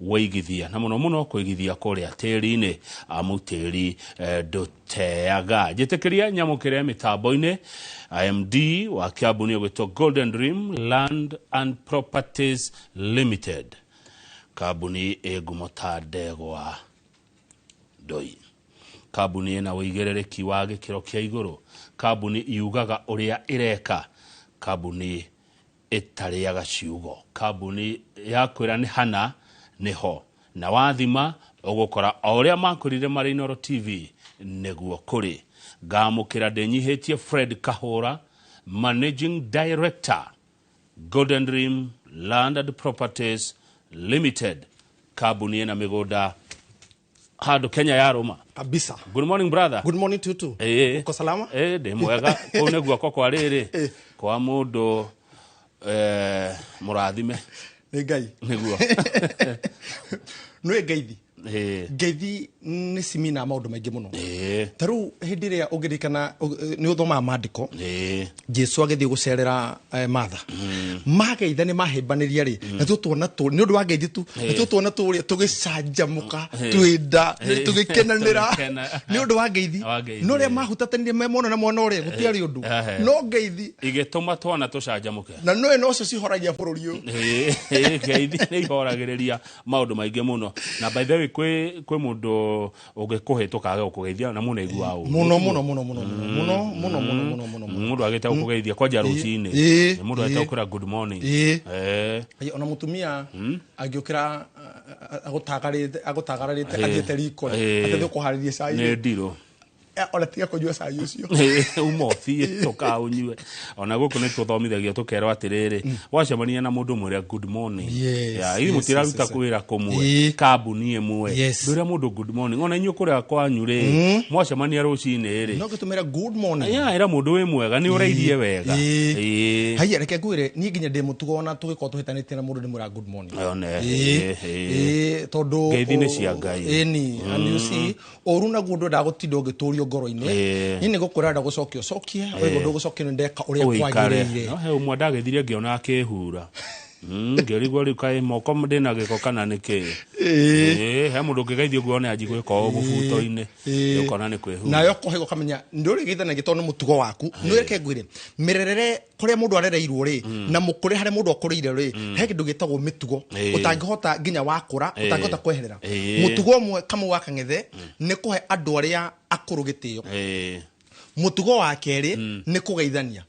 Wĩigithia na mũno mũno kũigithia kũrĩa tĩri-inĩ, amu tĩri ndũteaga. Njĩtĩkĩria nyamũkĩre mĩtambo-inĩ IMD wa kambuni ũgwĩtwo Golden Dream Land and Properties Limited, kambuni ĩ ngumo ta ndegwa ndoi, kambuni ĩna ũigĩrĩrĩki wa gĩkĩro kĩa igũrũ, kambuni yugaga ũrĩa ĩreka, kambuni ĩtarĩaga ciugo, kambuni yakwĩra nĩ hana nĩho, na wathima ũgũkora o ũrĩa makwĩrire marĩ Inooro TV nĩguo kũrĩ. Ngamũkĩra ndĩnyihĩtie Fred Kahũra, Managing Director, Golden Dream Land and Properties Limited, kambuni ĩna mĩgũnda handũ Kenya yarũma. Kabisa. Good morning, brother. Good morning to you too. Ĩĩ. Uko salama? Ĩĩ, ndĩ mwega. Kũu nĩ guoko kwa rĩrĩ kwa mũndũ mũrathime. Nĩ Ngai. Nĩguo. Nĩ ngeithi. Ngeithi nĩ cimina maũndũ maingĩ mũno. Ta rĩu hĩndĩ ĩrĩa ũngĩririkana nĩ ũthomaga maandĩko. Jesu agĩthiĩ gũcerera Martha. Mageitha nĩ mahĩmbanĩria rĩ, natuo tuona tũ nĩ ũndũ wa ngeithi tu, natuo tuona tũrĩa tũgĩcanjamũka, twĩnda, tũgĩkenanĩra Tũgĩkena. nĩ ũndũ wa ngeithi. Wa ngeithi, No rĩa mahutatanire me mwana na mwana ũrĩa gũtiarĩ ũndũ. No ngeithi Igĩtũma twana tũcanjamũke. Na nĩwe nocio cihoragia bũrũri ũyũ. Ĩĩ, ngeithi nĩ ihoragĩrĩria maũndũ maingĩ mũno. Na by the way, kwĩ mũndũ ũngĩkũhĩtũka age gũkũgeithia na mũno aiguaga ũru. Mũno mũno mũno mũno mũno mũno mũno mũno mũno mũno mũno. Mũndũ agĩte gũkũgeithia kwanja rũcinĩ. Nĩ mũndũ agĩte gũkwĩra good morning. Ona mũtumia angĩũkĩra agũtagararĩte athiĩte riko athiĩ kũharĩria cai. Nĩ ndirũ. Ona tiga kũnyua cai ũcio. Uma ũthiĩ tũkaũnyue. Ona gũkũ nĩ tũthomithagia tũkerwo atĩrĩrĩ, wacemania na mũndũ mwĩre good morning. Ya, ithuĩ mũtiraruta wĩra kũmwe, kambuni ĩmwe. Ndwĩre mũndũ good morning. Ona inyuĩ kũrĩa kwanyu rĩ, mwacemania rũcinĩ rĩ, no gĩtũmĩra good morning. Ya, ĩra mũndũ wĩ mwega, nĩ ũrairie wega. Haiya, reke ngwĩre, niĩ nginya ndĩ mũtugo ona tũgĩkorwo tũhĩtanĩtie na mũndũ ndĩmwĩra good morning. One, Tondũ Ngeithi nĩ cia Ngai. Ĩni, and you see, ũru naguo ndwendaga gũtinda ũgĩtũrio ngoro-inĩ. Niĩ nĩ gũkwĩra ndenda gũcokia ũcokie, waigua ndũgũcokia nĩ ndeka ũrĩa Ũikare. kwagĩrĩire. No he ũmwe ndagĩthirie ngĩona akĩhura. Ngĩrigwo rĩu kaĩ moko ndĩna gĩko kana nĩ kĩĩ. He mũndũ ũngĩgeithio ũguo one anji gwĩka ũũ mũbuto-inĩ. Ũkona nĩ kwĩhura. Nayo kũhĩga ũkamenya ndũrĩgeithanagia tondũ nĩ mũtugo waku. Nĩ reke ngwĩre, mĩrerere kũrĩa mũndũ arereirwo rĩ, na mũkũrĩre harĩa mũndũ akũrĩire rĩ, he kĩndũ gĩtagwo mĩtugo ũtangĩhota nginya wakũra ũtangĩhota kweherera. Mũtugo ũmwe Kamau wa Kang'ethe nĩ kũhe andũ arĩa akũrũ gĩtĩo. Mũtugo wa kerĩ nĩ kũgeithania.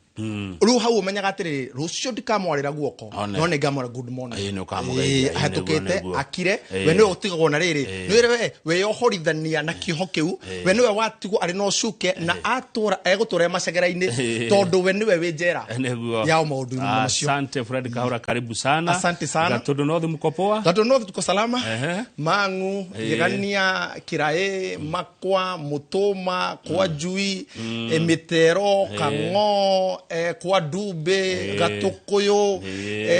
Rĩu hau ũmenyaga atĩrĩrĩ, rũciũ ndikamwarĩra guoko, One. no nĩ ngamwĩra good morning. Ĩĩ, nĩ ũkamũgeithia. Ĩĩ, Ĩĩ, ahetũkĩte nĩguo, nĩguo. akire. Ĩĩ. We nĩwe ũtigagwo na rĩrĩ, nĩwe we weyohorithania na kĩoho kĩu, we nĩwe watigwo arĩ na ũcuke na atũra egũtũra e macegera-inĩ tondũ we nĩwe wĩ njera Nĩguo. yao maũndũ-inĩ macio. Asante Fred Kahura, karibu sana. Asante sana. Gatundu North mko poa? Gatundu North tuko salama. Mang'u, Gĩgania, Kĩraĩ, Makwa, Mũtũma, kwa Njui, Mĩtero, Kang'o, kwa Ndumbĩ, Gatũkũyũ,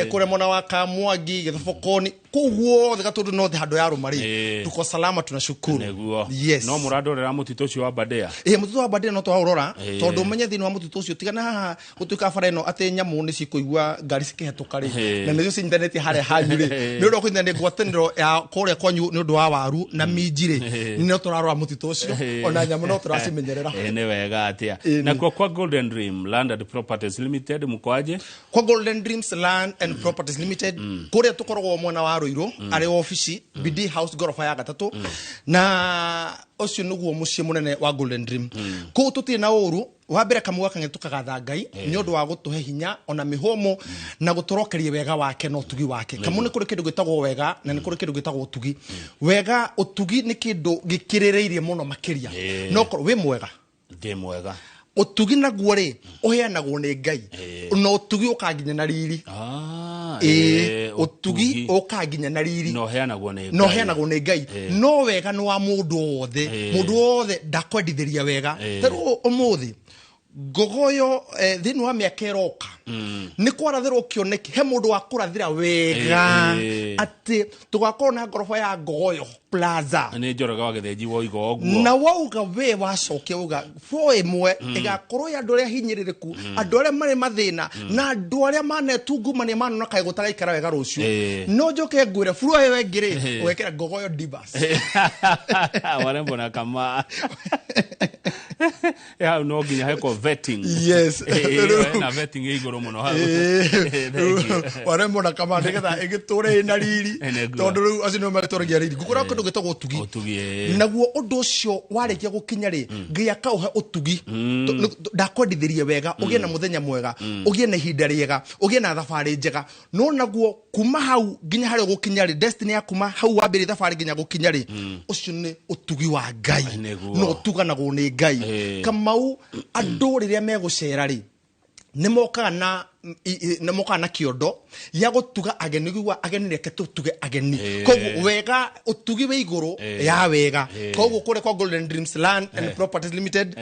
kũrĩa mwena wa Kamwangi, Gĩthobokoni, kũu guothe Gatundu North handũ ya rũma rĩ, tuko salama, tunashukuru. Nĩguo. Yes. No mũrandorera mũtitũ ũcio wa Aberdare. Ĩĩ, mũtitũ wa Aberdare no twaũrora, tondũ ũmenye thĩinĩ wa mũtitũ ũcio tigana haha gũtuĩka bara ĩno atĩ nyamũ nĩ cikũigua ngari cikĩhetũka rĩ, na nĩcio cinyitanĩtie harĩa hanyu rĩ, nĩ ũndũ wa kũnyitanĩria ngwatanĩro ya kũrĩa kwanyu nĩ ũndũ wa waru na minji rĩ, no tũrarora mũtitũ ũcio, ona nyamũ no tũracimenyerera. Nĩ wega atĩa. Nakuo kwa Golden Dream Land and Properties Limited mko aje? Kwa Golden Dreams Land and Properties Limited kũrĩa tũkoragwo mwena wa Ruiru, arĩ obici BD House ngoroba ya gatatũ, na ũcio nĩguo mũciĩ mũnene wa Golden Dream. Kũu tũtirĩ na ũru. Wa mbere kamwe gaka tũkagatha Ngai nĩ ũndũ wa gũtũhe hinya ona mĩhũmũ na gũtũrokeria wega wake na ũtugi wake. Kamwe nĩ kũrĩ kĩndũ gĩtagwo wega na nĩ kũrĩ kĩndũ gĩtagwo ũtugi. Wega, ũtugi nĩ kĩndũ gĩkĩrĩrĩirie mũno makĩria. No korwo wĩ mwega. Ndĩ mwega. Ũtugi naguo rĩ, ũheanagwo nĩ Ngai. Na ũtugi ũkaga nginya na riri. Ĩĩ, ũtugi ũkaga nginya na riri. Na ũheanagwo nĩ Na Ngai. ũheanagwo nĩ Ngai. No wega nĩ wa mũndũ wothe. Mũndũ wothe ndakwendithĩria wega. Ta rĩu ũmũthĩ Ngogoyo thĩinĩ wa mĩaka ĩroka nĩ kwarathĩrwo kĩoneki he mũndũ wa kũrathĩra wega atĩ tũgakorwo na ngoroba ya Ngogoyo Plaza. Nĩ Njoroge wa Gĩthĩnji woiga ũguo. Na wauga we wacokia uga floor ĩmwe ĩgakorwo ya andũ arĩa hinyĩrĩrĩku, andũ arĩa marĩ mathĩna na andũ arĩa manetungumania manona kaĩ gũtaraikara wega rũciũ. No njoke ngwĩre floor ĩyo ĩngĩ rĩ ũgekĩra Ngogoyo Divas. Warembo na kama hau no nginya heko vetting. Yes. Na vetting ĩ igũrũ mũno hau. Warembo na kama nĩgetha ĩgĩtũre ĩna riri, tondũ rĩu acio nĩo magĩtũragia riri. Ngũkũra kĩndũ gĩtagwo ũtugi. Naguo ũndũ ũcio warĩkia gũkinya rĩ, Ngai akaũhe ũtugi. Ndakwendithĩrie wega, ũgĩe na mũthenya mwega, ũgĩe na ihinda rĩega, ũgĩe na thabarĩ njega. No naguo kuma hau nginya harĩa ũgũkinya rĩ, destiny ya kuma hau wambĩrĩria thabarĩ nginya gũkinya rĩ, ũcio nĩ ũtugi wa Ngai. No ũtuganagwo nĩ Ngai. Kamau andũ rĩrĩa megũcera rĩ, nĩ mokaga na kĩondo ya gũtuga ageni, gũigua ageni reke tũtuge ageni. Koguo wega ũtugi wĩ igũrũ ya wega. Koguo kũrĩa kwa Golden Dreams Land and Properties Limited,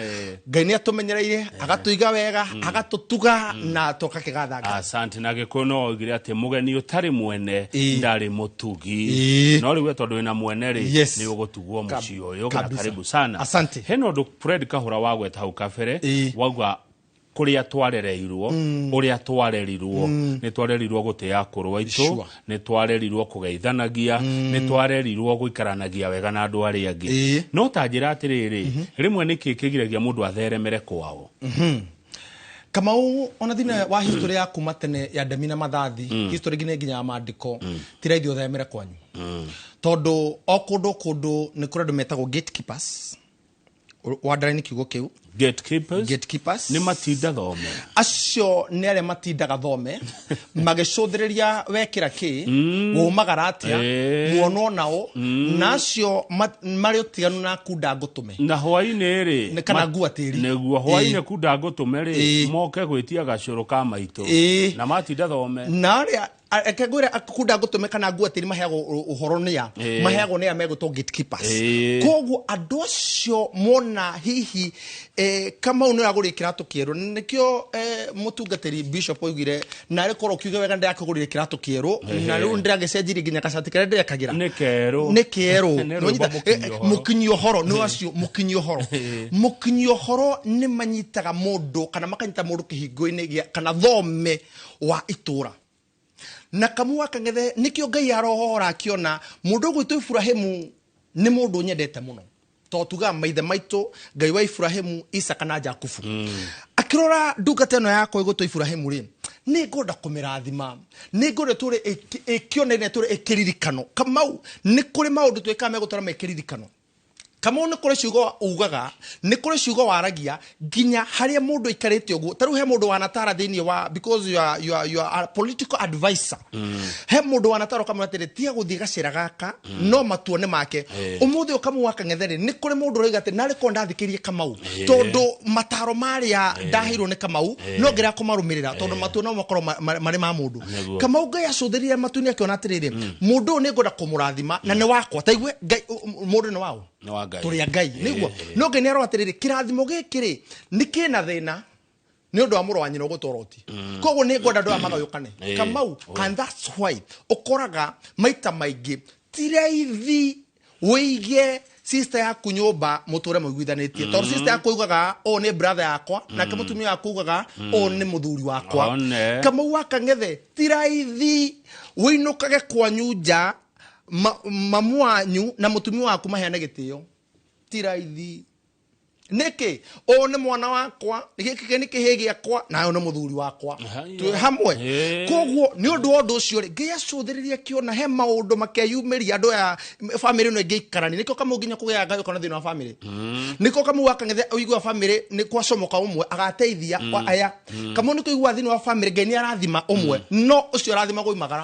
Ngai nĩ atũmenyereire, agatũiga wega, agatũtuga na tũgakĩgatha Ngai. Asante. Na Gĩkũyũ no oigire atĩ mũgeni ũtarĩ mwene ndarĩ mũtugi. No rĩu we tondũ wĩna mwene rĩ, nĩ ũgũtugwo mũciĩ ũyũ. Na karibu sana. Asante. Hena ũndũ Fred Kahũra wagweta hau kabere, wauga kũrĩa twarereirwo, ũrĩa twarerirwo, nĩ twarerirwo gũtĩa akũrũ aitũ, nĩ twarerirwo kũgeithanagia, nĩ twarerirwo gũikaranagia wega na andũ arĩa angĩ. No ta njĩra atĩrĩrĩ, rĩmwe nĩkĩ kĩgiragia mũndũ atheremere kwao? Kamau ona thĩinĩ wa history ya kuma tene ya ndemi na mathathi, history nginya ya maandĩko, ti raithi ũtheremere kwanyu. Tondũ o kũndũ kũndũ nĩ kũrĩ andũ metagwo gatekeepers. Wandara nĩ kiugo kĩu. Gatekeepers? Gatekeepers. Nĩ matinda thome. Acio nĩ arĩa matindaga thome, magĩcũthĩrĩria wekĩra kĩ, waumagara atĩa, muonwo nao, na acio marĩ ũtiganu na kunda ngũtũme. Na hwaĩ-inĩ rĩ, kana ngua tĩri. Nĩguo hwaĩ-inĩ kunda ngũtũme rĩ, moke gwĩtia gacũrũ ka maitũ. Na matinda thome. Na arĩa reke ngwĩre kunda ngũtũme kana ngua tĩri maheagwo ũhoro nĩa, maheagwo nĩa megũtwo gatekeepers. Koguo andũ acio mona hihi Kamau nĩ ũragũrire kĩratũ kĩerũ, nĩkĩo mũtungatĩri Bishop oigire narĩ korwo ũkiuga wega ndĩrakũgũrire kĩratũ kĩerũ, na rĩu ndĩragĩcenjirie nginya gacati karĩa ndĩrekagĩra. Nĩ kerũ. Nĩ kerũ. Mũkinyi ũhoro nĩ acio mũkinyi ũhoro. Mũkinyi ũhoro nĩ manyitaga mũndũ kana makanyita mũndũ kĩhingo-inĩ gĩa kana thome wa itũra. Na Kamau wa Kang'ethe nĩkĩo Ngai arohora akĩona mũndũ ũgwĩtwo Iburahĩmu nĩ mũndũ nyendete mũno. Tondũ tugaga maithe maitũ Ngai wa Iburahĩmu, Isaka na Jakubu. Akĩrora ndungata ĩno yakwa ĩgwĩtwo Iburahĩmu rĩ, nĩ ngwenda kũmĩrathima, nĩ ngwenda tũre ĩkĩonania tũre ĩkĩririkano. Kamau nĩ kũrĩ maũndũ twĩkaga megũtũra mekĩririkano. Kamau nĩ kũrĩ ciugo ugaga, nĩ kũrĩ ciugo waragia nginya harĩa mũndũ aikarĩte ũguo. Ta rĩu he mũndũ wanatara thĩinĩ wa, because you are a political advisor. He mũndũ wanatara ũkamwĩra atĩrĩ, tiga gũthiĩ gacĩra gaka, no matuone make. Ũmũthĩ ũkamũ wa Kang'ethe rĩ, nĩ kũrĩ mũndũ ũroiga atĩ narĩ korwo ndathikĩrĩrie Kamau, tondũ mataro marĩa ndaheirwo nĩ Kamau, no ngĩrega kũmarũmĩrĩra, tondũ matuo no makorwo marĩ ma mũndũ. Kamau Ngai acũthĩrĩria matu-inĩ akĩona atĩrĩrĩ, mũndũ ũyũ nĩ ngwenda kũmũrathima na nĩ wakwa. Ta igue Ngai, mũndũ nĩ waũ? Tũrĩ a Ngai. Nĩguo. No Ngai nĩ arora atĩrĩrĩ, kĩrathimo gĩkĩ rĩ, nĩ kĩna thĩna nĩ ũndũ wa mũrũ wa nyina ũgũtwo Loti. Koguo nĩ ngwenda andũ aya magayũkane. Kamau, and that's why ũkoraga maita maingĩ ti raithi wĩige sister yaku nyũmba mũtũre mũiguithanĩtie. Tondũ sister yaku augaga ũũ nĩ brother yakwa, nake mũtumia waku augaga ũũ nĩ mũthuri wakwa. Kamau wa Kang'ethe ti raithi wĩinũkage kwanyu nja, mamu wanyu na mũtumia waku maheane gĩtĩo. Ti raithi. Nĩkĩ? Ũyũ nĩ mwana wakwa, gĩkĩ nĩ kĩhĩĩ gĩakwa, na ũyũ nĩ mũthuri wakwa. Twĩ hamwe. Koguo nĩ ũndũ wa ũndũ ũcio rĩ, Ngai acũthĩrĩria akĩona he maũndũ makeyumĩria andũ aya bamĩrĩ ĩno ĩngĩikarania. Nĩkĩo Kamau nginya kũgĩa ngayũkano thĩinĩ wa bamĩrĩ. Nĩkĩo Kamau wa Kang'ethe ũiguaga bamĩrĩ nĩ kwacomoka ũmwe agateithia aya. Kamau nĩ kũigua thĩinĩ wa bamĩrĩ Ngai nĩ arathima ũmwe, no ũcio arathima gũimagara.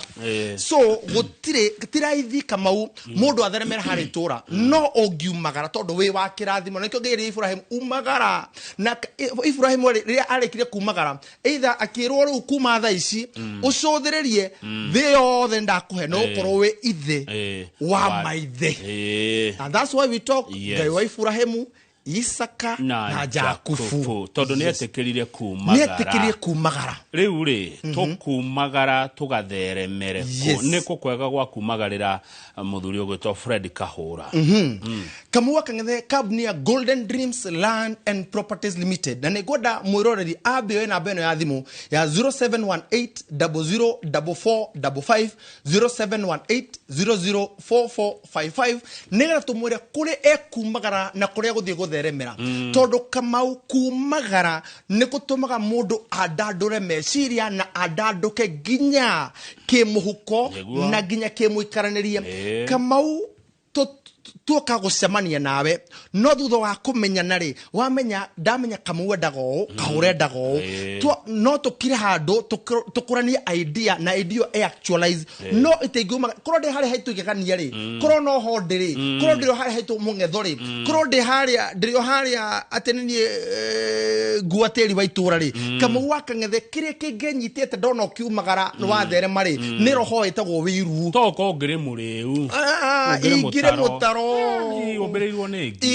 So gũtirĩ ti raithi Kamau mũndũ atheremere harĩ itũra, no ũngiumagara tondũ wĩ wa kĩrathimo. Nĩkĩo Ngai erire Iburahĩmu umagara. Na Iburahĩmu rĩrĩa arĩkire kumagara, either akĩrwo rĩu kuma thaa ici ũcũthĩrĩrie thĩ yothe ndakũhe, no ũkorwo wĩ ithe wa maithe. And that's why we talk Ngai wa Iburahĩmu, Isaka na Jakubu. Tondũ nĩ etĩkĩrire kumagara. Nĩ etĩkĩrire kumagara. Rĩu rĩ, tũkumagara tũgatheremere kũ? Nĩ kũ kwega gwa kumagarĩra mũthuri ũgwĩtwo Fred Kahũra? Kamau wa Kang'ethe, kambuni ya Golden Dreams Land and Properties Limited, na nĩ ngwenda mwĩroreri ambe oe namba ĩno ya thimũ ya 0718004455, 0718004455, nĩgetha tũmwĩre kũrĩa ekumagara na kũrĩa gũthiĩ gũtheremera. Tondũ Kamau, kumagara nĩ gũtũmaga mũndũ andandũre meciria na andandũke nginya kĩmũhuko Nĩguo. na nginya kĩmũikaranĩrie. Kamau, tuoka gũcemania nawe, no thutha wa kũmenyana rĩ, wamenya ndamenya Kamau endaga ũũ, Kahũra endaga ũũ, no tũkire handũ tũkũranie idea na idea ĩyo actualize, no itingĩuma korwo ndĩ harĩa haitũ igegania rĩ, korwo no ho ndĩrĩ, korwo ndĩrĩ o harĩa haitũ mũng'etho rĩ, korwo ndĩ harĩa ndĩrĩ o harĩa atĩ nĩ niĩ ngua tĩri wa itũra rĩ. Kamau wa Kang'ethe, kĩrĩa kĩngĩnyitĩte ndona ũkiumagara nĩ watherema rĩ, nĩ roho ĩtagwo wĩiru. Toko ũngĩrĩ mũrĩu. Ah, Ũngĩrĩ ingĩrĩ mũtaro. Mũtaro. Ĩ, ũmbĩrĩirwo nĩ ngi. Ĩ,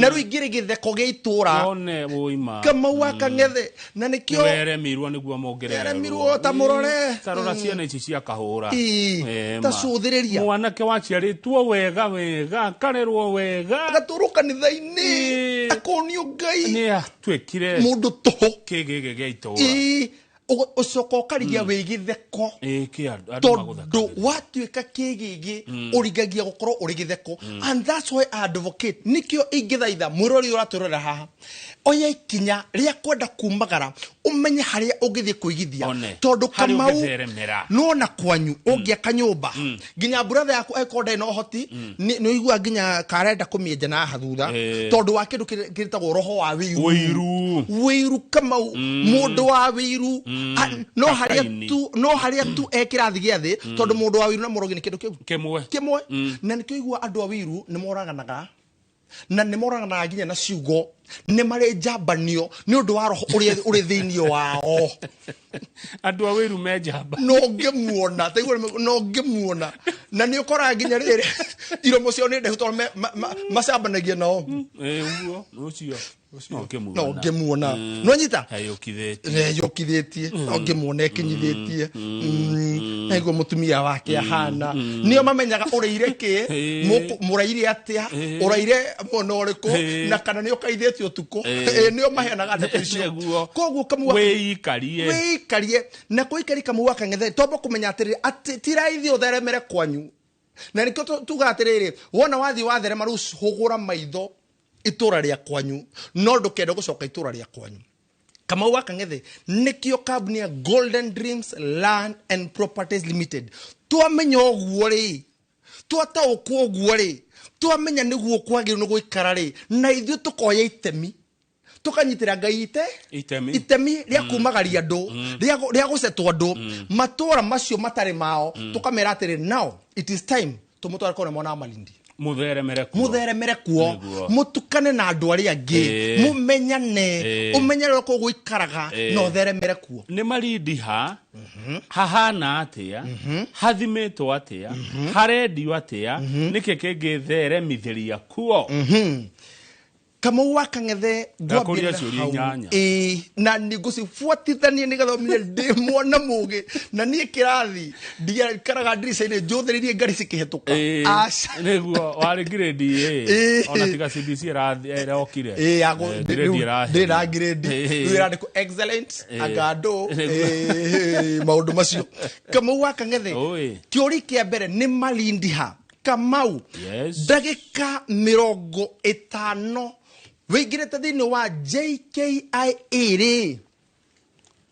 na rĩu ingĩrĩ gĩtheko gĩa itũra. Wone ũima. Kamau wa Kang'ethe, na nĩkĩo Weremirwo nĩguo mũngĩrerwo. Weremirwo, ta mũrore. Ta rora ciana ici cia Kahũra. Ĩ, ta Ma. cũthĩrĩria. Mwanake waciarĩtwo wega wega, akarerwo wega, agatũrwo kanitha-inĩ, akonio Ngai, nĩ atuĩkire mũndũ tũhũ. Kĩgĩgĩ gĩa itũra. Ĩ, ũcoka ũkarigia wĩ gĩtheko. Ĩ, kĩ andũ Tondũ magũthakagĩra. watuĩka kĩgĩgĩ, ũringagia gũkorwo ũrĩ gĩtheko, and that's why I advocate. Nĩkĩo ingĩthaitha mwĩrori ũratwĩrorera haha, oya ikinya rĩa kwenda kumagara, ũmenye harĩa ũngĩthiĩ kũigithia. One, Tondũ harĩa Kamau, ũngĩtheremera. nona kwanyu ũngĩaka nyũmba, nginya brother yaku angĩkorwo ndarĩ na ũhoti, nĩ ũiguaga nginya karenda kũmĩenja na haha thutha, tondũ wa kĩndũ kĩtagwo roho wa wĩiru. Wĩiru. Wĩiru, Kamau, mũndũ wa wĩiru no harĩa Kakaini. tu, no harĩa tu e kĩrathi gĩa thĩ, tondũ mũndũ wa wĩiru na mũrogi nĩ kĩndũ kĩu kĩmwe. Kĩmwe. Na nĩkĩo igua andũ a wĩiru nĩ moraganaga, na nĩ moraganaga nginya na ciugo, nĩ marĩ njambanio nĩ ũndũ wa roho ũrĩa ũrĩ thĩinĩ wao. Andũ a wĩiru me njamba. No ngĩmuona taigua, no ngĩmuona, na nĩ ũkoraga nginya rĩrĩ iromo ciao nĩ ndaihu, tondũ macambanagia nao. Ĩ, ũguo ũcio no ngĩmuona. No ngĩmuona, no nyita. Eyũkithĩtie. Eyũkithĩtie, no ngĩmuona ekinyithĩtie naiguo mũtumia wake ahana, nĩo mamenyaga ũrĩire kĩ, mũraire atĩa, ũraire mwena ũrĩkũ, na kana nĩ ũkaithĩtie ũtukũ. Nĩo maheanaga ndeto icio. Nĩguo. Koguo Kamau wa Wĩikarie. Wĩikarie na kwĩikaria, Kamau wa Kang'ethe, tomba kũmenya atĩrĩrĩ, atĩ ti raithi ũtheremere kwanyu, na nĩkĩo tugaga atĩrĩrĩ, wona wathiĩ watherema, rĩu hũgũra maitho itũra rĩa kwanyu, no ndũkende gũcoka itũra rĩa kwanyu. Kamau wa Kang'ethe, nĩkĩo kambuni ya Golden Dreams Land and Properties Limited, twamenya ũguo rĩ, twataũkwo ũguo rĩ, twamenya nĩguo kwagĩrĩirwo nĩ gũikara rĩ, na ithuĩ tũkoya itemi, tũkanyitĩra Ngai ite Itemi. Itemi rĩa kumagaria andũ, rĩa gũcetwo andũ matũra macio matarĩ mao, tũkamera atĩrĩ, now it is time tũmũtware kũrĩa mwena wa Malindi. Mũtheremere kuo. Mũtheremere kuo. Nĩguo. Mũtukane na andũ arĩa angĩ, mũmenyane, ũmenye ũrĩa kũu gũikaraga, na ũtheremere kuo. Nĩ Malindi ha hahana atĩa, hathimĩtwo atĩa, harendio atĩa, nĩkĩ kĩngĩtheremithĩria kuo? Kamau wa Kang'ethe, Ndakũria ngwambĩrĩra ciũria hau. inyanya. Ĩĩ, na nĩ ngũcibuatithania nĩgetha ũmenye ndĩ mwana mũgĩ, na niĩ kĩrathi ndiaikaraga ndirica-inĩ njũthĩrĩrie ngari cikĩhetũka. Aca. Nĩguo warĩ grade A. Ona tiga CBC ĩrokire. Ĩĩ, Grade rĩu ĩraherio. ndĩ na grade. Rĩu ĩrandĩkwo excellent angando. Maũndũ macio, Kamau wa Kang'ethe. Ũĩ. Kĩũri kĩa mbere nĩ Malindi ha, Kamau? Yes. Ndagĩka 50 wĩingĩrĩte thĩinĩ wa JKIA rĩ,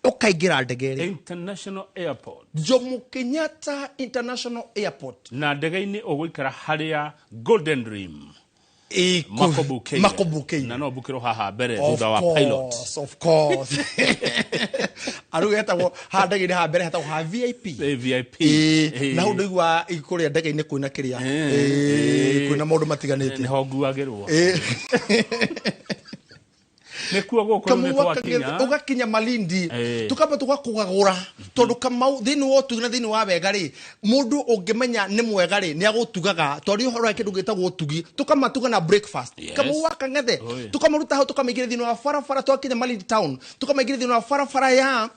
ũkaingĩra ndege rĩ. International Airport. Jomo Kenyatta International Airport. Na ndege-inĩ ũgũikara harĩa Golden Dream Ĩ, makũbukĩire. Makũbukĩire. Na no mbukĩrwo haha mbere Of thutha wa pilot. course, of course. Arau hetagwo haha ndege-inĩ haha mbere hetagwo ha VIP. VIP. Ĩ, na hau ndũigua kũrĩa ndege-inĩ kwĩna kĩrĩa. Ĩ, kwĩna maũndũ matiganĩte. Nĩho nguagĩrwo. Ĩ. Nĩkuo gũkũ rĩu nĩ Kamau wa Kang'ethe, twakinya. Ũgakinya Malindi. Eh. Tukamba tũgakũgagũra, tondũ Kamau thĩinĩ wa ũtugi na thĩinĩ wa wega rĩ, mũndũ ũngĩmenya nĩ mwega rĩ, nĩ agũtugaga, tondũ ũhoro wa kĩndũ gĩtagwo ũtugi, tũkamatuga na breakfast. Yes. Kamau wa Kang'ethe, Oi. tũkamaruta hau, tũkamaingĩria thĩinĩ wa barabara. Twakinya Malindi town, tũkamaingĩria thĩinĩ wa barabara ya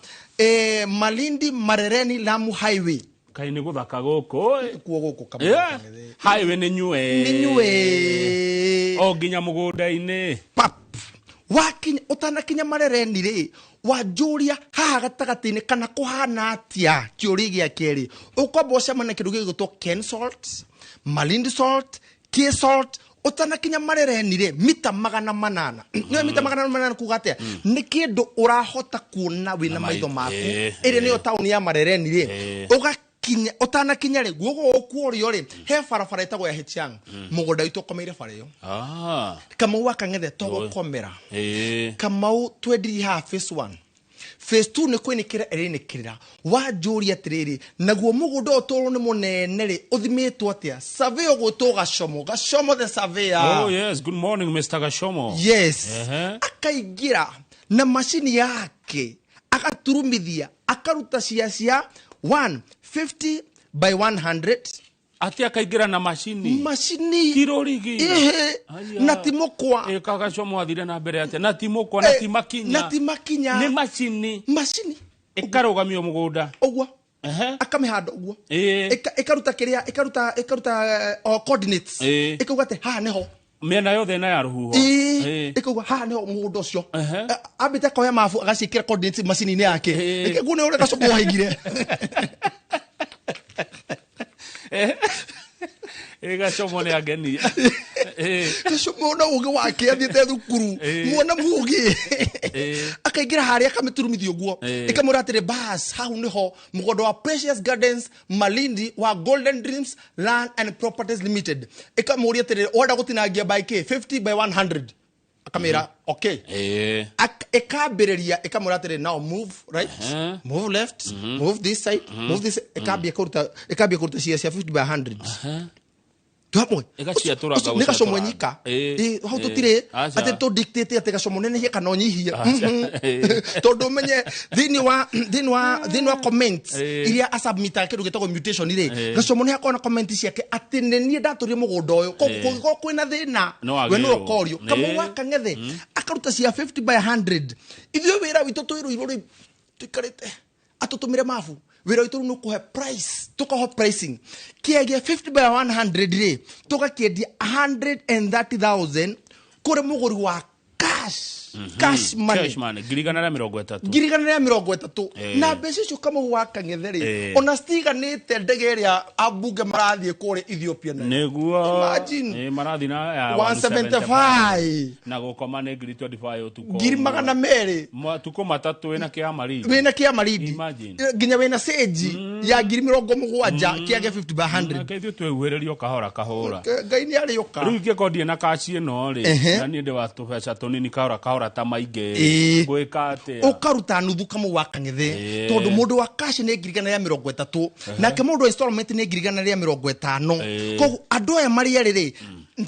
Malindi Marereni Lamu Highway. Kaĩ nĩ gũthaka gũkũ. Kuo gũkũ, Kamau wa Kang'ethe. Highway nĩ nyue. Nĩ nyue. O nginya mũgũnda-inĩ. Pap, wakinya, ũtanakinya Marereni rĩ, wanjũria haha gatagatĩ-inĩ kana kũhana atĩa, kĩũria gĩa kerĩ, ũkwamba ũcemania na kĩndũ gĩgwĩtwo Ken Salt, Malindi Salt, K Salt. Ũtanakinya Marereni rĩ, mita 800, nĩyo mita 800 kuga atĩa? Nĩ kĩndũ ũrahota kuona wĩna maitho maku. Ĩrĩa nĩyo taũni ya Marereni rĩ, ũgakinya, ũtanakinya rĩ, guoko gũkũ ũrĩo rĩ, he barabara ĩtagwo ya Hichiang. Mũgũnda witũ ũkomeire bara ĩyo. Kamau wa Kang'ethe, to gũkomera. Kamau, twendirie haha phase 1, phase 2 nĩ kwĩnĩkĩra ĩrĩnĩkĩrĩra. Wanjũria atĩrĩrĩ, naguo mũgũnda ũyũ tũrũ nĩ mũnene rĩ, ũthimĩtwo atĩa? Survey ũgwĩtwo Gacomo, Gacomo the surveyor. Oh yes, good morning, Mr. Gashomo. Yes. Akaingĩra na macini yake, agaturumithia, akaruta cia 150 by 100. Atĩ akaingĩra na macini? Macini. Kirorigi. Ĩhĩ. Aya. Na ti mũkwa. Ĩ, kagacomo athire na mbere atĩa na ti mũkwa na ti makinya? Na ti makinya. Nĩ macini. Macini. Ĩkarũgamio mũgũnda. Ũguo. Akamĩhanda ũguo. Ĩkaruta kĩrĩa ĩkaruta o coordinates. Ĩkauga atĩ haha nĩho. Mĩena yothe ĩna ya rũhuho. Ĩĩ, ĩkauga haha nĩho mũgũnda ũcio. Ambĩte akoya mabu, agaciĩkĩra coordinates macini-inĩ yake. Ĩkĩguo nĩ ũrĩa Gacomo waigire. Ĩ, Gacomo nĩ angenia. Gacomo na ũgĩ wake, athiĩte thukuru, mwana mũgĩ, akaingĩra harĩa, akamĩturumithia ũguo, ĩkamwĩra atĩrĩ, bas, hau nĩho mũgũnda wa Precious Gardens Malindi wa Golden Dreams Land and Properties Limited. Ĩkamũria atĩrĩ, wenda gũtinangia by k 50 by 100? Akamĩra okay. Ĩkambĩrĩria, ĩkamwĩra atĩrĩ, now move right, move left, move this side, move this. Ĩkambia kũruta cia 50 by 100 twamwe. Ĩgaciatũranga. Nĩ Gacomo Gũciatũranga. nyika. Ĩ, hau tũtirĩ Aca. atĩ tũ dictate atĩ Gacomo nenehie kana ũnyihie. Aca. Tondũ ũmenye thĩinĩ wa comments iria asubmitaga kĩndũ gĩtagwo mutation rĩ, Gacomo nĩ hakoragwo na comment ciake atĩ nĩ niĩ ndatũrie mũgũnda ũyũ. Koguo kũngĩkorwo kwĩna thĩna, No we nĩwe agĩrwo. ũkorio. Kamau wa Kang'ethe akaruta cia 50 by 100. Ithuĩ wĩra witũ twĩrũirwo rĩ, tũikarĩte atũtũmĩre mabu, wĩra witũ rĩu nĩ kũhe price, tũkaho pricing kĩagia 50 by 100 rĩ, tũgakĩendia 130,000 kũrĩ mũgũri wa cash, cash money. Cash money 130,000. 130,000. Na mbeca icio, Kamau wa Kang'ethe rĩ, ona citiganĩte ndege ĩrĩa ambunge marathiĩ kũrĩa Ethiopia nayo. Nĩguo. Imagine. Ĩ, marathiĩ na ya 175. Na gũkoma nĩ ngiri 25 ũtukũ. 200,000. Matukũ 3 wĩna kĩa Marindi. Wĩna kĩa Marindi. Imagine. Nginya wĩna cenji ya 70,000 kĩage 50 by 100. Nake ithuĩ twĩhuhĩrĩrio kahora kahora. Ngai nĩ arĩũka. Rĩu ingĩkorwo ndirĩ na kaci ĩno rĩ, na niĩ ndĩ wa tũbeca tũnini, kahora kahora ta maingĩ, ngwĩka atĩa? Ũkaruta nuthu, Kamau wa Kang'ethe, tondũ mũndũ wa cash nĩ 130,000, nake mũndũ wa installment nĩ 150,000. Koguo andũ aya marĩ erĩ rĩ,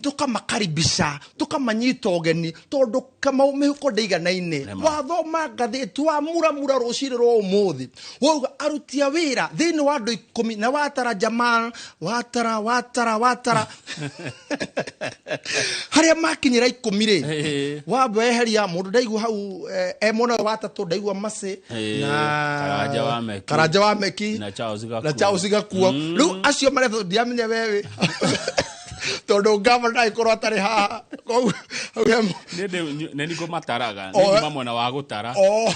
tũkamakaribisha, tũkamanyita ũgeni, tondũ Kamau mĩhuko ndĩiganaine. Wathoma ngathĩti wa muramura rũcinĩ rwa ũmũthĩ, wauga aruti a wĩra thĩinĩ wa andũ 10, na watara Jamal, watara watara watara harĩa makinyĩra 10 rĩ, wamba weheria mũndũ ndaigua hau, e mwena ũyũ wa tatũ ndaigua macĩ na Karanja wa Meki. Karanja wa Meki. Na Charles Gakuo. Na Charles Gakuo. Rĩu acio maretwo ndiamenya wewe, tondũ gavana agĩkorwo atarĩ haha. Koguo hau he Nĩ nĩ nĩ ngũmataraga. Oh. Nĩ nyuma mwena wa gũtara. Oh.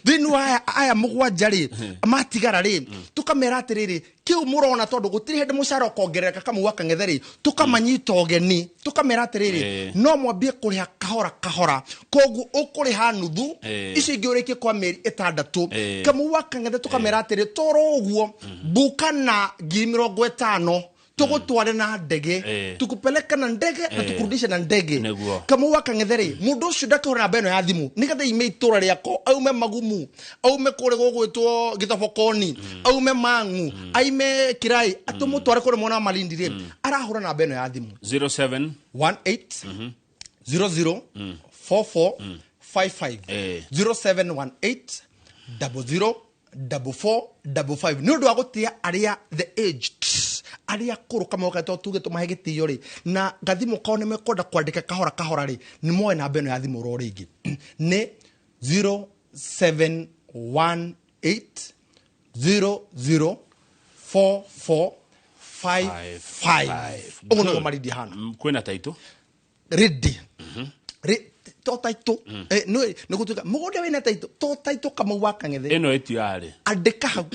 Thĩinĩ wa aya mũgwanja rĩ, matigara rĩ, tũkamera atĩrĩrĩ, kĩu mũrona, tondũ gũtirĩ hĩndĩ mũcara ũkongerereka, Kamau wa Kang'ethe rĩ, tũkamanyita ũgeni, tũkamera atĩrĩrĩ, no mwambie kũrĩha kahora kahora, koguo ũkũrĩha nuthu, icio ingĩ ũrĩkie kwa mĩeri 6. Kamau wa Kang'ethe, tũkamera atĩrĩ, toro ũguo mbuka na 50,000, tũgũtware na ndege, tukupeleka na ndege na tukurudishe na ndege. Nĩguo. Kamau wa Kang'ethe rĩ, mũndũ ũcio ndakĩhũra namba ĩno ya thimũ nĩgetha ime itũra rĩako, aume Magumu, aume kũrĩa gũgwĩtwo Gĩtobokoni, aume Mang'u, aime Kirai, atũmũtware kũrĩa mwena wa Malindi rĩ, arahũra namba ĩno ya thimũ: 07 18 00 44. 55. 0718 00 44 55. Nĩ ũndũ wa gũtĩa arĩa the aged, arĩa akũrũ, kamwe to tuge tũmahe gĩtĩo rĩ, na gathimũ kao nĩ mekwenda kwandĩka kahora kahora rĩ, nĩ moe namba ĩno ya thimũ oro rĩngĩ, nĩ 0718 00 44 55. Ũguo nĩguo Marindi hana. Kwĩna taitũ. Ready. To taitũ, nĩ gũtuĩka mũgũnda wĩna taitũ, to taitũ, Kamau wa Kang'ethe. Ĩno ĩtiarĩ. Andĩka hau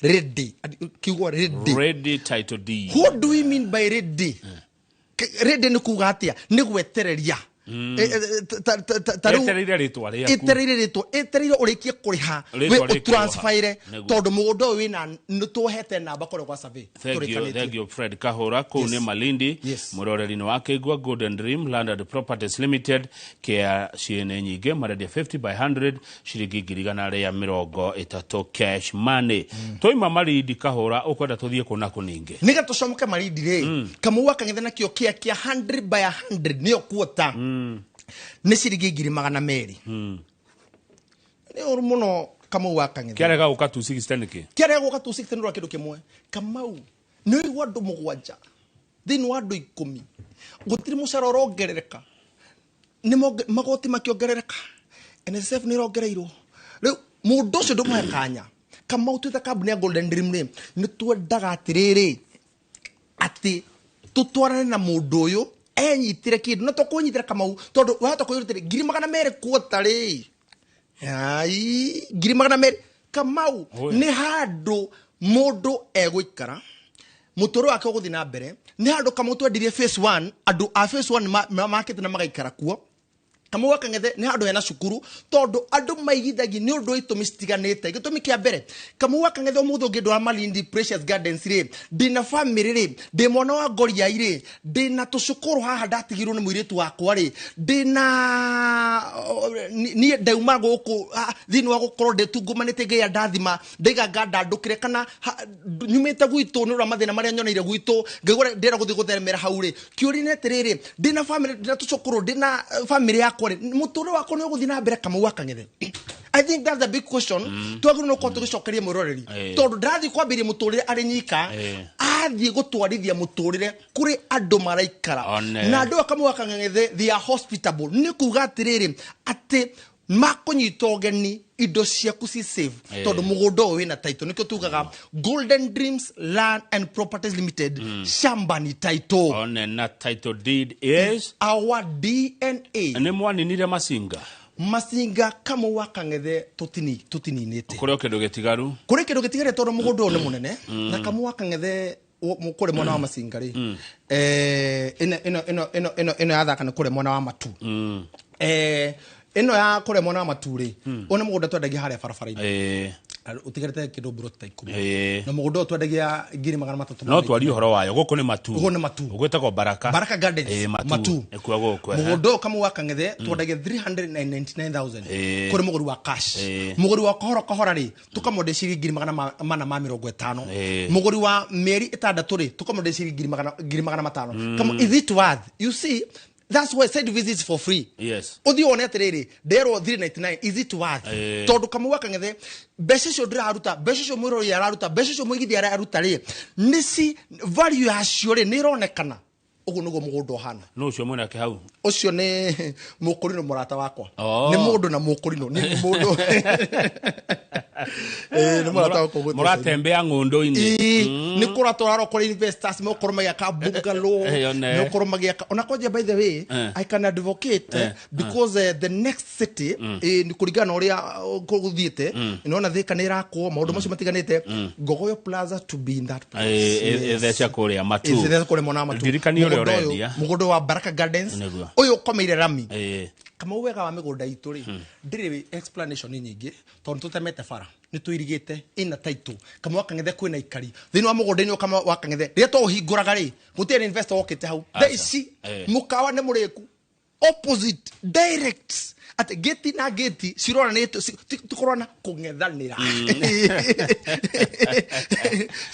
ready. Kiugo ready. Ready title deed. What do we mean by ready? Ready nĩ kuga atĩa? Nĩ gwetereria. Ta rĩu Etereire rĩtwa rĩaku. Ĩtereire rĩtwa, ĩtereire ũrĩkie kũrĩha. Rĩtwa we rĩkĩoha. ũtransferire. Nĩguo. Tondũ mũgũnda ũyũ wĩna, nĩ tũhete namba kũrĩa gwa survey. Thank you, Tũrĩkanĩtie. thank you, Fred Kahora kũu. Nĩ Malindi. Mũroreri-inĩ wa Kĩigua, Golden Dream Land and Properties Limited, kĩa ciene nyingĩ, marendia 50 by 100 ciringi 130,000 cash money. Twaima Malindi, Kahũra, ũkwenda tũthiĩ kũ na kũ ningĩ? Nĩgetha tũcomoke Marindi rĩ, Kamau wa Kang'ethe, nakĩo kĩa kĩa 100 by 100 nĩyo kuota, nĩ ciringi 200,000. Nĩ ũru mũno, Kamau wa Kang'ethe. Kĩarega gũka 260 nĩkĩ? Kĩarega gũka 260 nĩ ũndũ wa kĩndũ kĩmwe, Kamau. Nĩ ũigua andũ 7 thĩinĩ wa andũ 10, gũtirĩ mũcara ũrongerereka, nĩ magoti makĩongerereka, NSSF nĩ ĩrongereirwo. Rĩu mũndũ ũcio ndũmũhe kanya. Kamau, twĩta kambuni ya Golden Dream rĩ, nĩ twendaga atĩrĩrĩ, atĩ tũtwarane na mũndũ ũyũ enyitĩre kĩndũ, na tũkwĩnyitĩra, Kamau, tondũ wahota kwĩyũria 200,000 kuota rĩ, ai, 200,000, Kamau. Oe. Nĩ handũ mũndũ egũikara, mũtũrĩ wake ũgũthiĩ na mbere. Nĩ handũ, Kamau, twendirie phase 1, andũ a phase 1 makĩte na magaikara kuo. Kamau wa Kang'ethe, nĩ handũ hena cukuru, tondũ andũ maigithagia nĩ ũndũ wa itũmi citiganĩte. Gĩtũmi kĩa mbere, Kamau wa Kang'ethe, ũmũthĩ ũngĩndwara Malindi Precious Gardens rĩ, ndĩna family rĩ, ndĩ mwana wa ngoriai rĩ, ndĩna tũcukuru haha ndatigirwo nĩ mũirĩtu wakwa rĩ, ndĩna niĩ ndauma gũkũ, thĩinĩ wa gũkorwo ndĩtungumanĩte, ngai andathima, ndaiga ngandandũkĩre kana nyumĩte gwitũ nĩ ũndũ wa mathĩna marĩa nyoneire gwitũ, ngaigua ndĩrenda gũthiĩ gũtheremera hau rĩ. Kĩũria nĩ atĩrĩrĩ, ndĩna family, ndĩna tũcũkũrũ, ndĩna family yakwa rĩ, mũtũrĩre wakwa nĩ ũgũthiĩ na mbere, Kamau wa Kang'ethe? I think that's the big question twagĩrĩirwo nĩ gũkorwo tũgĩcokeria mwĩroreri, tondũ ndarathiĩ kwambĩrĩria mũtũrĩre arĩ nyika, athiĩ gũtwarithia mũtũrĩre kũrĩ andũ maraikara. One. Na andũ aya, Kamau wa Kang'ethe, they are hospitable. Nĩ kuga atĩrĩrĩ, atĩ makũnyita ũgeni, indo ciaku ci safe, tondũ mũgũnda ũyũ wĩna title. Nĩkĩo tugaga Golden Dreams Land and Properties Limited, shamba ni title. One, na title deed is our DNA. Nĩ mwaninire Macinga? Macinga, Kamau wa Kang'ethe, tũtininĩte. Kũrĩ o kĩndũ gĩtigaru? Kũrĩ kĩndũ gĩtigare, tondũ mũgũnda ũyũ nĩ mũnene. Na Kamau wa Kang'ethe, kũrĩ mwena wa Macinga rĩ, ĩno ĩno ĩno ĩno ĩno ĩno yathaka nĩ kũrĩ mwena wa Matu. Ĩno ya kũrĩa mwena wa Matu rĩ, ũyũ nĩ mũgũnda twendagia harĩa barabara-inĩ, ũtigarĩte kĩndũ mburoti ta 10. Na mũgũnda ũyũ twendagia 300,000. No twarie ũhoro wayo, gũkũ nĩ Matu. Gũkũ nĩ Matu. Gwĩtagwo Baraka. Baraka Gardens. Matu. Matu. Nĩkuo gũkũ, ehe. Mũgũnda ũyũ, Kamau wa Kang'ethe, twendagia 399,000 kũrĩ mũgũri wa cash. Mũgũri wa kahora kahora rĩ, tũkamwendia ciringi 450,000. Mũgũri wa mĩeri 6 rĩ, tũkamwendia ciringi 500,000. Kama is it worth? You see, that's why site visits for free. Ũthiĩ wone atĩrĩrĩ, nderwo 399, is it worth? Tondũ Kamau wa Kang'ethe, mbeca icio ndĩraruta, mbeca icio mwĩrori araruta, mbeca icio mũigithia araruta rĩ, nĩ ci value yacio rĩ, nĩ ĩronekana. Ũguo nĩguo mũgũnda ũhana. No ũcio mwenake hau? Ũcio nĩ mũkũrinũ, mũrata wakwa. Oh. Nĩ mũndũ na mũkũrinũ nĩ mũndũ. Nĩ mũrata wakwa ũgwĩtwo. Mũratembea ng'ũndũ-inĩ. Ĩĩ, nĩ kũra tũrarora kũrĩ investors megũkorwo magĩaka bungalow, One. megũkorwo magĩaka ona kwanja. By the way, I can advocate, because the next city, nĩ kũringana na ũrĩa gũthiĩte, nĩwona Thika nĩ ĩrakwo, maũndũ macio matiganĩte, Ngogoyo Plaza to be in that place. Ĩtheca kũrĩa Matu. Ĩtheca kũrĩa mwena wa Matu. Ndirikania ũrĩa Mũgũnda ũyũ- ũrendia. Mũgũnda wa Baraka Gardens Nĩguo. ũyũ ũkomeire rami. Kamau, wega wa mĩgũnda itũ rĩ, ndĩrĩ explanation nyingĩ, tondũ tũtemete bara, nĩ tũirigĩte, ĩna title. Kamau wa Kang'ethe, kwĩna ikari thĩinĩ wa mũgũnda-inĩ ũyũ. Kamau wa Kang'ethe, rĩrĩa twaũhingũraga rĩ, gũtirĩ investor wokĩte hau. Thaa Aca. ici mũkawa nĩ mũrĩku, opposite direct. Atĩ gĩti na gĩti ciroranĩtio, tũkorwo kũng'ethanĩra,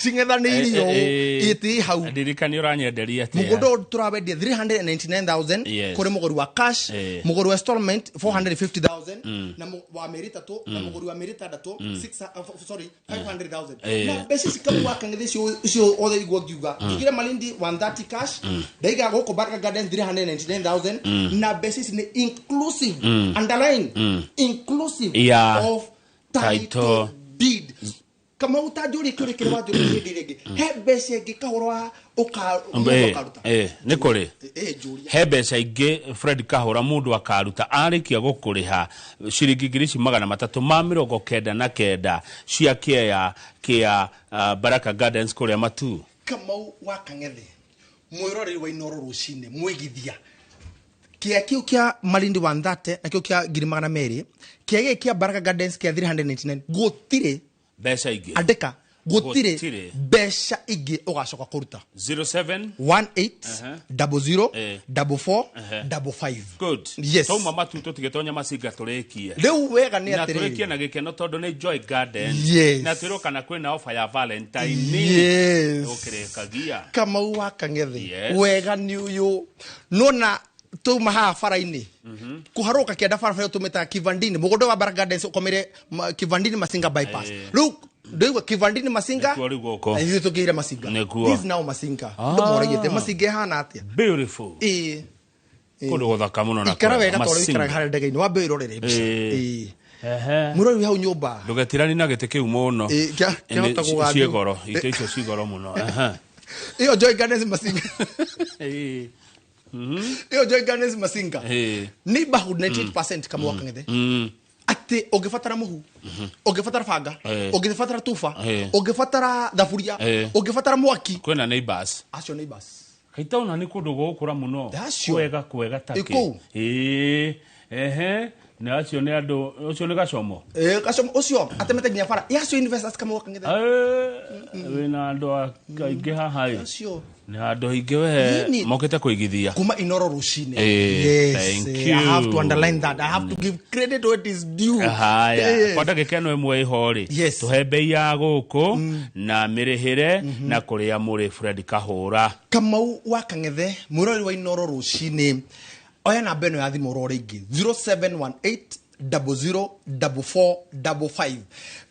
cing'ethanĩirio ĩtĩ hau. Ndirikani ũranyenderia atĩa? Mũgũnda ũyũ tũrawendia 399,000 kũrĩ mũgũri wa cash, mũgũri wa installment 450,000 na wa mĩeri 3, na mũgũri wa mĩeri 6 sorry, 500,000. Na mbeca ici, Kamau wa Kang'ethe, icio othe igua ngiuga njugire Malindi 130 cash, ndaiga gũkũ Baraka Gardens 399,000, na mbeca ici nĩ inclusive, underline, inclusive of title title deed. Kamau, ta njũrie kĩũria kĩrĩa wanjũria hĩndĩ ĩrĩa ĩngĩ, he mbeca ĩngĩ kahũra wa mũndũ akaruta? Nĩ kũrĩ. Njũria. He mbeca ingĩ, Fred Kahũra, mũndũ akaruta arĩkia gũkũrĩha ciringi 399,000 cia kĩea kĩa Baraka Gardens kũrĩa Matu? Kamau wa Kang'ethe, mwĩroreri wa Inoro rũcinĩ, mwĩgithia, kĩa kĩu kĩa Malindi 130 na kĩu kĩa 200,000, kĩa gĩkĩ kĩa Baraka Gardens kĩa 399, gũtirĩ mbeca ingĩ. Andĩka, gũtirĩ Gũtirĩ. mbeca ingĩ ũgacoka kũruta. 07 18 00 44 55. Good. Yes. Tauma Matu, tũtigĩtonya Macinga, tũrĩkie. Rĩu wega nĩ Na tũrĩkie atĩrĩrĩ na gĩkeno tondũ nĩ Joy Gardens. Na twĩrwo kana kwĩna ofa ya Valentine. Ũkĩrĩkagia. Kamau wa Kang'ethe, wega nĩ ũyũ, nona tuma haha bara-inĩ kũharũka kĩanda, barabara ĩyo tũmĩtaga Kivandini, mũgũnda wa Baraka Gardens ũkomere Kivandini Masinga bypass. Rĩu ndĩigua Kivandini Masinga. Nĩkuo rĩu gũkũ. Na ithuĩ tũkĩire Masinga. Nĩkuo. This is now Masinga. Andũ moragia atĩ Masinga ĩhana atĩa. Beautiful. Ĩĩ. Kũndũ gũthaka mũno na Ikara kwega. wega tondũ Masinga. ikaraga harĩa ndege-inĩ, wambe wĩrorere mbica. Ĩĩ. Mũrori hau nyũmba. Ndũgetirani na gĩtĩ kĩu mũno. Ĩĩ, kĩahota gũgathiĩ. Ciĩ goro, itĩ icio ci goro mũno. Ĩyo Joy Gardens Masinga. Ĩyo Joy Gardens Masinga, neighborhood 98%, Kamau wa Kang'ethe, atĩ ũngĩbatara mũhu, ũngĩbatara banga, ũngĩbatara tuba, ũngĩbatara thaburia, ũngĩbatara mwaki, Kwĩna neighbors. Acio neighbors. Kaitaona nĩ kũndũ gũgũkũra mũno. Acio. Kwega kwega takĩ. Ĩ kũu. Ĩĩ. Ehe. Na acio nĩ andũ, ũcio nĩ gacomo. Gacomo ũcio atemete nginya bara ya acio investors, Kamau wa Kang'ethe. Wĩna andũ aingĩ haha ĩ. Acio. Nĩ andũ aingĩ we mokĩte kũigithia. Kuma Inoro rũcinĩ. Eh, thank I have to you. underline that. I have to give credit where it is due. Haya, kwa ndagĩka ĩno ĩmwe ĩho rĩ, tũhe mbei ya gũkũ na mĩrĩhĩre na kũrĩa mũrĩ, Fred Kahũra. Kamau wa Kang'ethe, mwĩrori wa Inoro rũcinĩ, oya namba ĩno ya thimũ oro rĩngĩ, 0718 004455.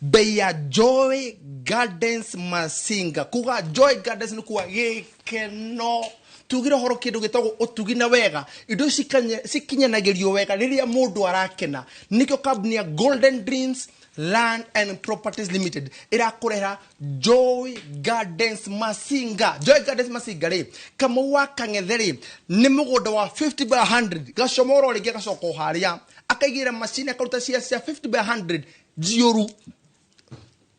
Bei ya Joy Gardens Masinga, kuga Joy Gardens nĩ kuga gĩkeno, tugire ũhoro kĩndũ gĩtagwo ũtugi na wega, indo ici cikinyanagĩrio wega rĩrĩa mũndũ arakena. Nĩkĩo kambuni ya Golden Dreams Land and Properties Limited ĩrakũrehera Joy Gardens Masinga. Joy Gardens Masinga rĩ, Kamau wa Kang'ethe rĩ, nĩ mũgũnda wa 50 by 100. Gacomoro rĩngĩ agacoka o harĩa akaigĩra macini, akaruta cia 50 by 100 njiũru,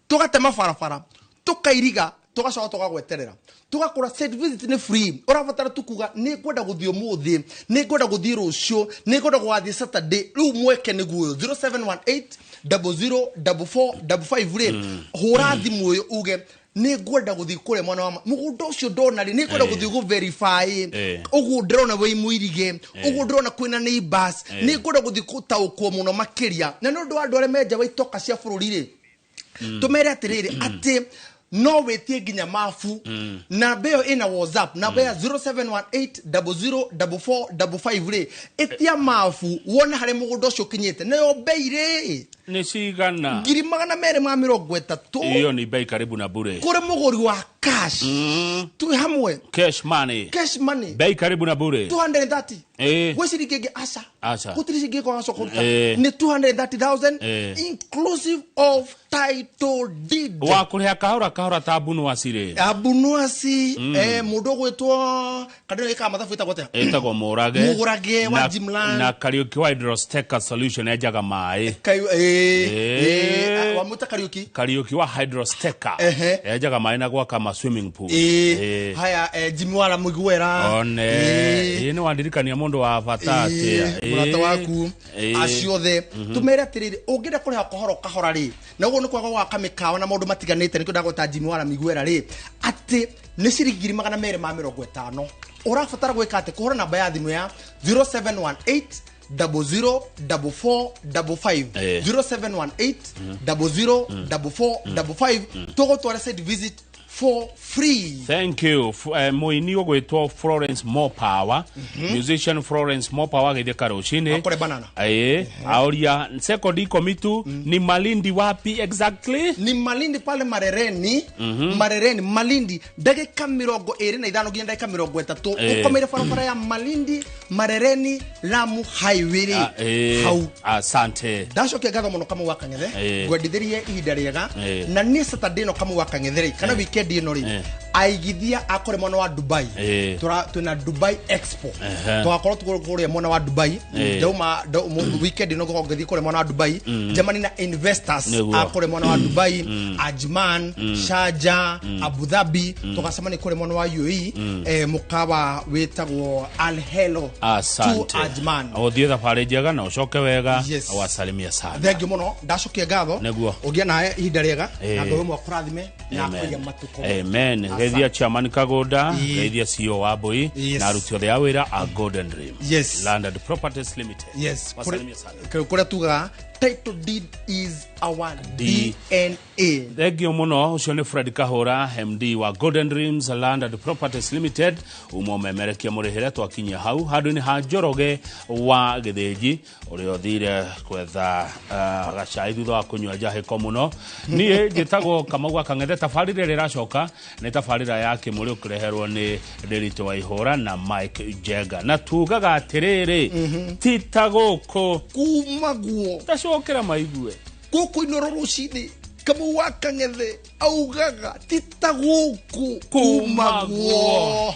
tũgatema barabara, tũkairiga, tũgacoka tũgagweterera, tũgakũra. Site visit nĩ free. Ũrabatara tu kuga nĩ ngwenda gũthiĩ ũmũthĩ, nĩ ngwenda gũthiĩ rũciũ, nĩ ngwenda gũgathiĩ Saturday. Rĩu mweke nĩguo ũyũ, 0718 004455 rĩ, hũra thimũ ũyũ uge nĩ ngwenda gũthiĩ kũrĩa mwana wa mũgũnda ũcio ndona rĩ, nĩ ngwenda gũthiĩ gũ verify ũguo ndĩrona wĩ mũirige, ũguo ndĩrona kwĩna neighbors, nĩ ngwenda gũthiĩ gũtaũkwo mũno makĩria. Na nĩ ũndũ wa andũ arĩa menja wa itoka cia bũrũri rĩ, tũmere atĩrĩrĩ atĩ no wĩtie nginya mabu. Namba ĩyo ĩna WhatsApp, namba ya 0718004455 rĩ, ĩtia mabu wone harĩa mũgũnda ũcio ũkinyĩte. Nayo mbei rĩ, Nĩ cigana? 230,000. Hiyo ni bei karibu na bure. Kũrĩ mũgũri wa cash, twĩ hamwe. Cash money. Cash money. Bei karibu na bure. 230. Gwĩ ciringi ĩngĩ? Aca. Aca. Gũtirĩ ciringi ĩngĩ ũgacoka kũruta. Nĩ 230,000 inclusive of title deed. Wa kũrĩha kahora kahora ta mbunuaci rĩ? Abunuasi, mũndũ ũgwĩtwo kandĩno ĩkaga mathabu ĩtagwo atĩa? Ĩtagwo Mũrage. Mũrage wa Jimland. Na Kariũki wa Hydrosteka Solution enjaga maĩ. Wamwĩta Kariũki? Kariũki wa Hydrosteka enjaga maĩ na gwaka ma swimming pool. Haya, Jimmy wara Mũiguera. One. Ĩ, nĩ wandirikania mũndũ wa bata atĩa. Mũrata waku. Acio othe tũmere atĩrĩrĩ, ũngĩenda kũrĩha kahoro kahora rĩ, na ũguo nĩ kwaga gwaka mĩkawa na maũndũ matiganĩte, nĩkĩo ndagweta Jimmy wara Miguera rĩ, atĩ nĩ ciringi 250,000. Ũrabatara gwĩka atĩ kũhũra namba ya thimũ ya 0718 00 44 55. 0718 00 44 55, tũgũtwara site visit for free. Thank you. Mũini ũgwĩtwo Florence Mopower, musician Florence Mopower, agĩthiĩ karũcinĩ. Akore banana. Ĩĩ, aoria sekondi 10 tu, ni Malindi wapi exactly? Ni Malindi pale Marereni. Marereni Malindi, ndagĩka 25 nginya ndagĩka 30. Ũkomeire barabara ya Malindi Marereni Lamu highway rĩ. Hau. Asante. Ndacokia ngatho mũno Kamau wa Kang'ethe. Ngwendithĩrie ihinda rĩega. Na niĩ Saturday ĩno, Kamau wa Kang'ethe rĩ, kana weekend ĩno rĩ, aigithia akore mwena wa Dubai. Twĩna Dubai Expo. Tũgakorwo kũrĩa mwena wa Dubai. Ndauma weekend ĩno ngũkorwo ngĩthiĩ kũrĩa mwena wa Dubai Germany na investors akũrĩa mwena wa Dubai, Ajman, Sharjah, Abu Dhabi. Tũgacemania kũrĩa mwena wa UAE, mũkawa wĩtagwo Al Helo Asante. to Ajman. Ũthiĩ thabarĩ njega na ũcoke wega. Yes. Wasalimia sana. Thank you mũno, ndacokia ngatho. Ũgĩe nawe ihinda rĩega na Ngai ũmwe akũrathime na akũige matukũ. Amen. Geithia chairman Kagunda, geithia CEO wa Mbui na aruti othe a wĩra a Golden Dream Land and Properties Limited. Wasalimia sana. Kũrĩa tugaga title deed is our D. DNA. Thengio muno. Ũcio nĩ Fred Kahũra, MD wa Golden Dreams Land and Properties Limited, uma ũmemerekia mũrĩhĩre. Twakinyia hau handũ-inĩ ha Njoroge wa Gĩthĩnji, ũrĩa ũthire gwetha gacai thutha wa kũnyua njahĩko mũno. Niĩ njĩtagwo Kamau wa Kang'ethe. Tabarĩra ĩrĩa ĩracoka nĩ tabarĩra ya kĩmũrĩ, ũkĩreherwo nĩ Ndĩritũ wa Ihũra na Mike Njenga, na tugaga atĩrĩrĩ, ti ta gũkũ kuma guo. Tacokera maigue. Gũkũ Inoro rũcinĩ, Kamau wa Kang'ethe augaga ti ta gũkũ kuma kuma guo. Guo.